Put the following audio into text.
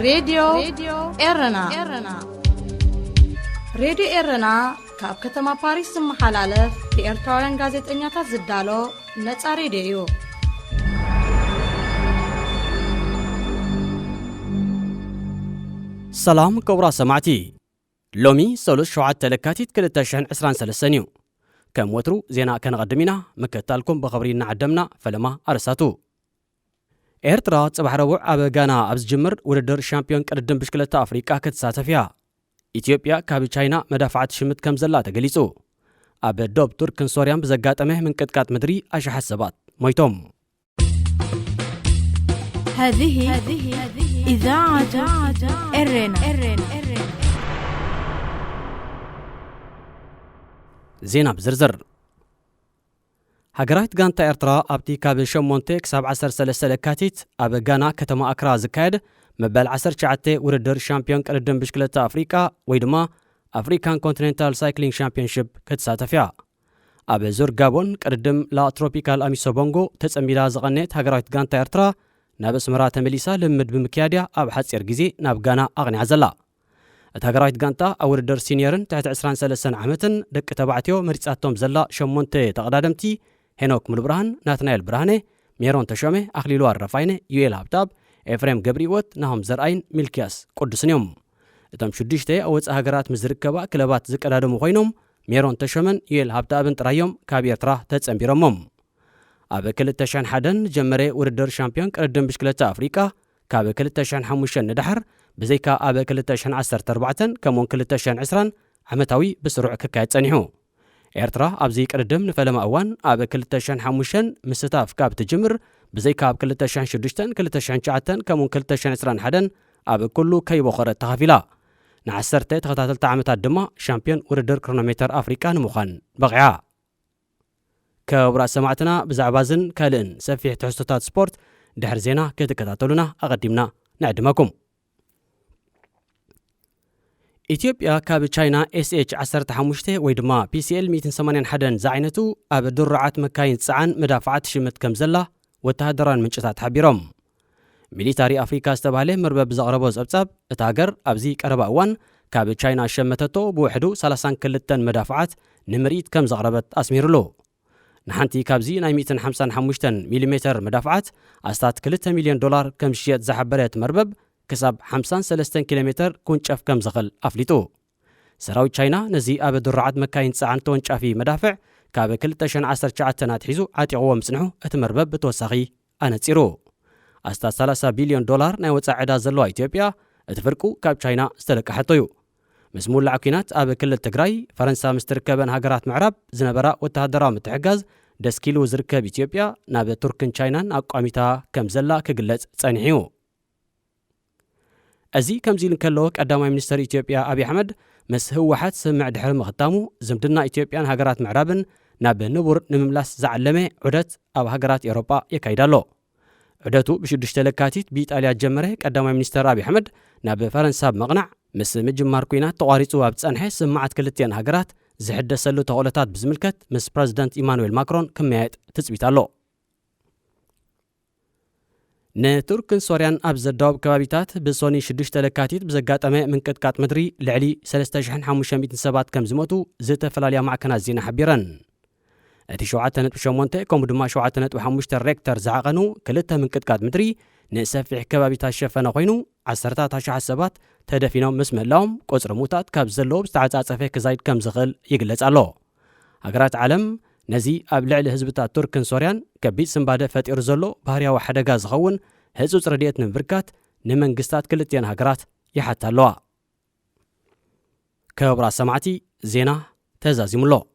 ሬድዮ ኤረና። ሬድዮ ኤረና ካብ ከተማ ፓሪስ ዝመሓላለፍ ብኤርትራውያን ጋዜጠኛታት ዝዳሎ ነጻ ሬድዮ እዩ። ሰላም ክቡራት ሰማዕቲ፣ ሎሚ ሰሉስ ሸውዓተ ለካቲት ክልተ ሽሕን ዕስራን ሰለስተን እዩ። ከም ወትሩ ዜና ከነቐድም ኢና። ምክትታልኩም ብኽብሪ እናዓደምና ፈለማ ኣርእስታቱ። ኤርትራ ጽባሕ ረቡዕ ኣብ ጋና ኣብ ዝጅምር ውድድር ሻምፒዮን ቅድድም ብሽክለታ ኣፍሪቃ ክትሳተፍ እያ። ኢትዮጵያ ካብ ቻይና መዳፍዓት ትሽምት ከም ዘላ ተገሊጹ። ኣብ ዶብ ቱርክን ሶርያን ብዘጋጠመ ምንቅጥቃጥ ምድሪ ኣሽሓት ሰባት ሞይቶም። هذه إذاعة إرنا. ዜና ብዝርዝር። ሃገራዊት ጋንታ ኤርትራ ኣብቲ ካብ ሸሞንተ ክሳብ ዓሰርተ ሰለስተ ለካቲት ኣብ ጋና ከተማ ኣክራ ዝካየድ መበል ዓሰርተ ትሽዓተ ውድድር ሻምፒዮን ቅድድም ብሽክለታ ኣፍሪቃ ወይ ድማ ኣፍሪካን ኮንቲኔንታል ሳይክሊንግ ሻምፒዮንሺፕ ክትሳተፍ እያ። ኣብ ዙር ጋቦን ቅድድም ላ ትሮፒካል ኣሚሶ ቦንጎ ተጸንቢላ ዝቐነየት ሃገራዊት ጋንታ ኤርትራ ናብ ኣስመራ ተመሊሳ ልምምድ ብምክያድ እያ ኣብ ሓጺር ግዜ ናብ ጋና ኣቕኒዓ ዘላ። እታ ሃገራዊት ጋንታ ኣብ ውድድር ሲኒየርን ትሕቲ ዕስራን ሰለስተን ዓመትን ደቂ ተባዕትዮ መሪጻቶም ዘላ ሸሞንተ ተቐዳደምቲ ሄኖክ ሙሉብርሃን፣ ናትናኤል ብርሃነ፣ ሜሮን ተሾመ፣ ኣኽሊሉ ኣረፋይነ፣ ዩኤል ሃብተኣብ፣ ኤፍሬም ገብረሂወት፣ ናሆም ዘርኣይን ሚልክያስ ቅዱስን እዮም። እቶም ሽዱሽተ ኣብ ወጻኢ ሃገራት ምስ ዝርከባ ክለባት ዝቀዳደሙ ኮይኖም ሜሮን ተሾመን ዩኤል ሃብተኣብን ጥራይ እዮም ካብ ኤርትራ ተጸንቢሮሞም። ኣብ ክልተ ሽሕን ሓደን ዝጀመረ ውድድር ሻምፒዮን ቅድድም ብሽክለታ ኣፍሪቃ ካብ ክልተ ሽሕን ሓሙሽተን ንደሓር ብዘይካ ኣብ ክልተ ሽሕን ዓሰርተ ኣርባዕተን ከምኡውን ክልተ ሽሕን ዕስራን ዓመታዊ ብስሩዕ ክካየድ ጸኒሑ። ኤርትራ ኣብዚ ቅድድም ንፈለማ እዋን ኣብ ክልተ ሽሕን ሓሙሽተን ምስታፍ ካብ ትጅምር ብዘይካ ኣብ ክልተ ሽሕን ሽዱሽተን፣ ክልተ ሽሕን ትሽዓተን ከምኡውን ክልተ ሽሕን ዕስራን ሓደን ኣብ ኩሉ ከይቦኸረት ተኻፊላ። ንዓሰርተ ተኸታተልቲ ዓመታት ድማ ሻምፒዮን ውድድር ክሮኖሜተር ኣፍሪቃ ንምዃን በቒዓ። ክቡራት ሰማዕትና፣ ብዛዕባ እዝን ካልእን ሰፊሕ ትሕዝቶታት ስፖርት ድሕሪ ዜና ክትከታተሉና ኣቐዲምና ንዕድመኩም። ኢትዮጵያ ካብ ቻይና ኤስኤች ዓሰርተ ሓሙሽተ ወይ ድማ ፒሲኤል ሚእትን ሰማንያን ሓደን ዝዓይነቱ ኣብ ድሩዓት መካይን ዝጸዓን መዳፍዓት ትሽምት ከም ዘላ ወተሃደራውያን ምንጭታት ሓቢሮም። ሚሊታሪ ኣፍሪካ ዝተባህለ መርበብ ብዘቕረቦ ጸብጻብ፣ እታ ሃገር ኣብዚ ቀረባ እዋን ካብ ቻይና ዝሸመተቶ ብውሕዱ ሰላሳን ክልተን መዳፍዓት ንምርኢት ከም ዘቕረበት ኣስሚሩሉ። ንሓንቲ ካብዚ ናይ ሚእትን ሓምሳን ሓሙሽተን ሚሊሜተር መዳፍዓት ኣስታት ክልተ ሚልዮን ዶላር ከም ዝሽየጥ ዝሓበረ እቲ መርበብ፣ ክሳብ ሓምሳን ሰለስተን ኪሎ ሜተር ክውንጨፍ ከም ዝኽእል ኣፍሊጡ። ሰራዊት ቻይና ነዚ ኣብ ድሩዓት መካይን ዝጸዓን ተወንጫፊ መዳፍዕ ካብ ክልተ ሽሕን ዓሰርተ ትሽዓተን ኣትሒዙ ዓጢቕዎ ምጽንሑ እቲ መርበብ ብተወሳኺ ኣነጺሩ። ኣስታት ሰላሳ ቢልዮን ዶላር ናይ ወጻኢ ዕዳ ዘለዋ ኢትዮጵያ እቲ ፍርቁ ካብ ቻይና ዝተለቀሐቶ እዩ። ምስ ምውላዕ ኲናት ኣብ ክልል ትግራይ ፈረንሳ ምስ ትርከበን ሃገራት ምዕራብ ዝነበራ ወተሃደራዊ ምትሕግጋዝ ደስኪሉ ዝርከብ ኢትዮጵያ ናብ ቱርክን ቻይናን ኣቋሚታ ከም ዘላ ክግለጽ ጸኒሑ እዩ። እዚ ከምዚ ኢሉ እንከሎ ቀዳማይ ሚኒስተር ኢትዮጵያ ኣብይ ኣሕመድ ምስ ህወሓት ስምምዕ ድሕሪ ምኽታሙ ዝምድና ኢትዮጵያን ሃገራት ምዕራብን ናብ ንቡር ንምምላስ ዝዓለመ ዑደት ኣብ ሃገራት ኤውሮጳ የካይድ ኣሎ። ዑደቱ ብሽዱሽተ ለካቲት ብኢጣልያ ዝጀመረ ቀዳማይ ሚኒስተር ኣብይ ኣሕመድ ናብ ፈረንሳ ብምቕናዕ ምስ ምጅማር ኲናት ተቋሪጹ ኣብ ዝጸንሐ ስምምዓት ክልቲኣን ሃገራት ዝሕደሰሉ ተኽእሎታት ብዝምልከት ምስ ፕረዚደንት ኢማኑኤል ማክሮን ክመያየጥ ትጽቢት ኣሎ። ንቱርክን ሶርያን ኣብ ዘዳወብ ከባቢታት ብሶኒ ሽዱሽተ ለካቲት ብዘጋጠመ ምንቅጥቃጥ ምድሪ ልዕሊ ሰለስተ ሽሕን ሓሙሽተ ሚእትን ሰባት ከም ዝሞቱ ዝተፈላለያ ማዕከናት ዜና ሓቢረን። እቲ ሸውዓተ ነጥቢ ሸሞንተ ከምኡ ድማ ሸውዓተ ነጥቢ ሓሙሽተ ሬክተር ዝዓቐኑ ክልተ ምንቅጥቃጥ ምድሪ ንሰፊሕ ከባቢታት ዝሸፈነ ኮይኑ፣ ዓሰርታት ኣሽሓት ሰባት ተደፊኖም ምስ ምህላዎም ቁጽሪ ሙታት ካብ ዘለዎ ብዝተዓጻጸፈ ክዛይድ ከም ዝኽእል ይግለጽ ኣሎ። ሃገራት ዓለም ነዚ ኣብ ልዕሊ ህዝብታት ቱርክን ሶርያን ከቢድ ስንባደ ፈጢሩ ዘሎ ባህርያዊ ሓደጋ ዝኸውን ህጹጽ ረድኤት ንምብርካት ንመንግስታት ክልቲኣን ሃገራት ይሓታ ኣለዋ። ክቡራት ሰማዕቲ፣ ዜና ተዛዚሙ ኣሎ።